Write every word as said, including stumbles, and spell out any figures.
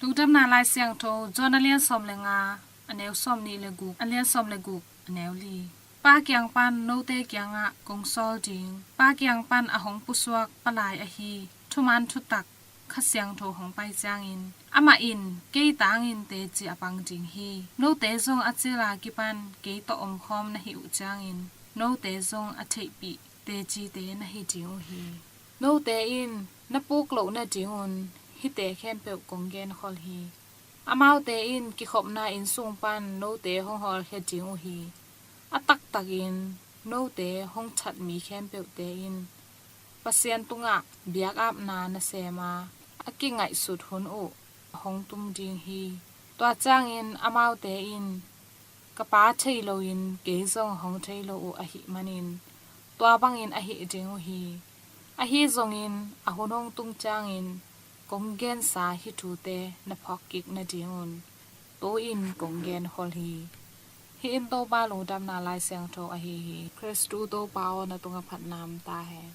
Lungdamna Lai Siangtho, John a lian sawm le nga, a neu sawm nih le guk, a lian sawm le guk, a neu li. Pa kiang pan note kiangah kong sawl ding, Pa kiang pan a hong pusuak palai ahi thuman thutak Kha Siangtho hong pai ciangin, amah in kei tangin teci a pang ding hi. Note zong a cil a kipan kei tawh omkhawm na hih uh ciangin, note zong a theihpih tecite na hi ding uh hi. Note in na puk loh nadingun hihte khempeuh kong genkhol hi. Amaute in kikhopna inn sung pan note hong hawlkhia ding uh hi. A taktakin note hong that mi khempeuhte in Pasian tungah biakapna nasem a, a kingaihsut hun uh hong tung ding hi. Tua ciangin amaute in ka Pa thei loin kei zong hong thei lo uh ahih manin, tua bangin a hih ding uh hi. Ahi zongin a hun hong tung ciangin kong gensa hih thute na phawk kik nadingun tu-in kong genkhol hi. Hih in Topa Lungdamna Lai Siangtho ahi hi. Khristu Topa aw, na tungah phatna om ta hen.